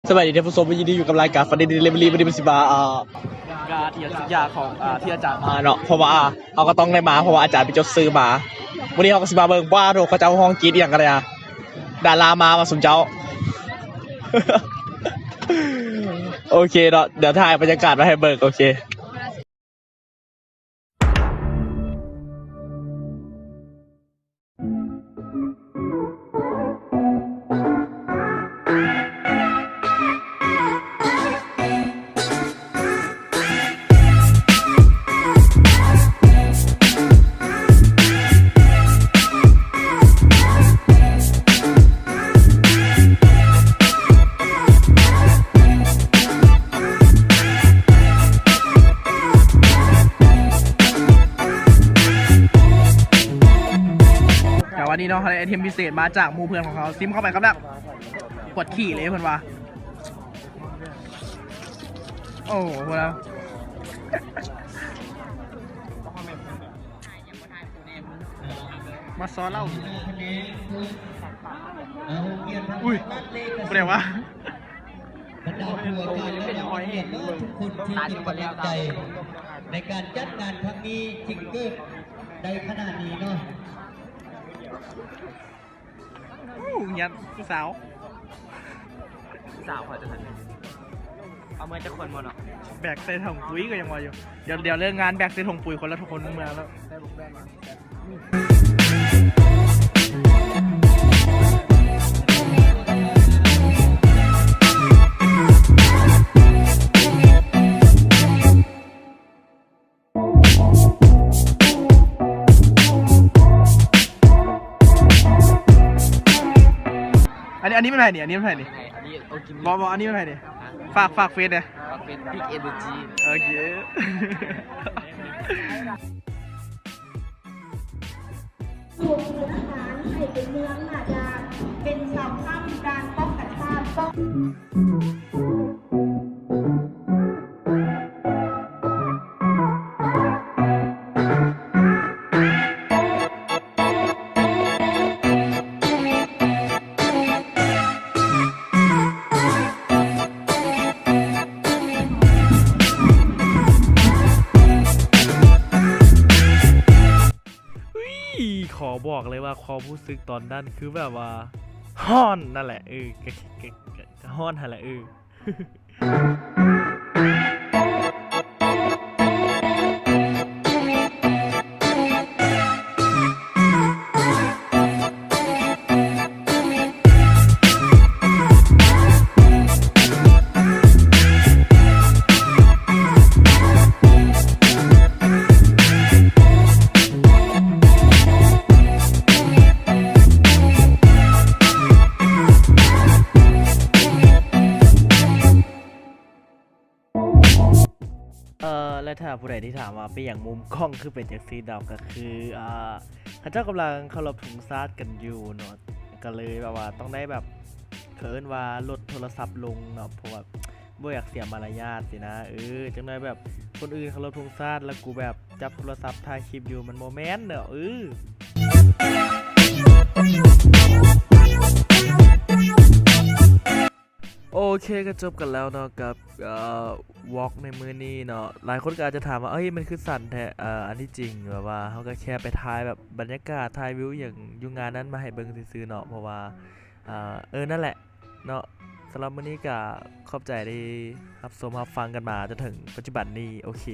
ສະບາຍດີທ່ານຜູ້ຊົມ ຍິນດີຢູ່ກັບລາຍການ Funny Delivery ມື້ນີ້ມັນຊິມາ ອ່າ ການອີ່ຫຍັງສັກຢ່າງຂອງ ອ່າ ທີ່ອາຈານມາເນາະ ເພາະວ່າເຮົາກໍຕ້ອງໄດ້ມາ ເພາະວ່າອາຈານໄປຈົດຊື່ມາ. ມື້ນີ້ເຮົາກໍຊິມາເບິ່ງ ປ້າໂທ້ ເຂົາເຈົ້າຮ້ອງກຣີດອີ່ຫຍັງກັນນະ ດາລາມາວ່າຊຸມເຈົ້າ. ໂອເຄເນາະ ດຽວຖ່າຍບັນຍາກາດມາໃຫ້ເບິ່ງ. ໂອເຄ. ແຕ່ວ່ານີ້ເນາະ ເຮົາໄດ້ໄອເທັມພິເສດມາຈາກໝູ່ເພື່ອນຂອງເຮົາ ຊິມເຂົ້າໄປຄຳແລກ ປວດຂີ້ເລີຍເພິ່ນວ່າ. ໂອ້ໂຫ ພຸ້ນນະ ມາຊອເຫຼົ້າ. ອຸ້ຍ ຜູ້ໃດວະ? ບັນດາຜູ້ອາຈານ ແລະ ນັກຮຽນເນາະ ທຸກຄົນທີ່ເປັນກຳລັງໃຈໃນການຈັດງານຄັ້ງນີ້ຈຶ່ງເກີດໄດ້ຂະໜາດນີ້ເນາະ. ໂອ້ ຮຽນຜູ້ສາວ ຜູ້ສາວຂ້ອຍຕົວນັ້ນ ເອົາເມືອຈັກຄົນບໍ່ເນາະ? ແບກໃສ່ຖົງປຸ໋ຍກໍຍັງວ່າຢູ່. ດຽວ ດຽວເລີກງານແບກໃສ່ຖົງປຸ໋ຍຄົນລະທຸກຄົນເມືອແລ້ວ. ອັນນີ້ ອັນນີ້ແມ່ນໃຜນີ້? ອັນນີ້ແມ່ນໃຜນີ້? ອັນນີ້ໂອກິ ບໍ່ ບໍ່ ອັນນີ້ແມ່ນໃຜນີ້? ຮະ? ຝາກ ຝາກເຟສແດ່. ຝາກເຟສ Big Energy. ໂອເຄ. ໂຮງເຮືອນອາຫານໃຫ້ເປັນເມືອງໜ້າດ່ານ ເປັນເສົາຄ້ຳການປ້ອງກັນຊາດ ປ້ອງ ອຸ້ຍ ຂໍບອກເລີຍວ່າຄວາມຮູ້ສຶກຕອນນັ້ນຄືແບບວ່າຮ້ອນນັ້ນແຫຼະ ເອີ ກະ ກະ ກະ ກະຮ້ອນຫັ້ນແຫຼະ ເອີ. ເອີ ແລະ ຖ້າຜູ້ໃດທີ່ຖາມວ່າເປັນຫຍັງມຸມກ້ອງຄືເປັນຈັ່ງຊີ້ເນາະ ກໍຄື ອ່າ ເຂົາເຈົ້າກຳລັງເຄົາລົບທຸງຊາດກັນຢູ່ເນາະ ກໍເລີຍແບບວ່າຕ້ອງໄດ້ແບບ ເຂົາເອີ້ນວ່າລົດໂທລະສັບລົງເນາະ ເພາະວ່າບໍ່ຢາກເສຍມາລະຍາດຊີ້ນະ ເອີ ຈັກໜ້ອຍແບບຄົນອື່ນເຄົາລົບທຸງຊາດ ແລ້ວກູແບບຈັບໂທລະສັບຖ່າຍຄລິບຢູ່ ມັນບໍ່ແມ່ນເນາະ ເອີ. ໂອເຄ ກໍຈົບກັນແລ້ວເນາະກັບ ເອີ ວລັອກໃນມື້ນີ້ເນາະ. ຫຼາຍຄົນກໍອາດຈະຖາມວ່າ ເອີຍ ມັນຄືສັ້ນແທ້? ເອີ ອັນທີ່ຈິງແບບວ່າເຮົາກໍແຄ່ໄປຖ່າຍແບບບັນຍາກາດ ຖ່າຍວິວອີ່ຫຍັງຢູ່ງານນັ້ນມາໃຫ້ເບິ່ງຊື່ໆເນາະ ເພາະວ່າ ເອີ ເອີ ນັ້ນແຫຼະເນາະ. ສຳລັບມື້ນີ້ກໍຂອບໃຈທີ່ຮັບຊົມຮັບຟັງກັນມາຈົນເຖິງປັດຈຸບັນນີ້. ໂອເຄ.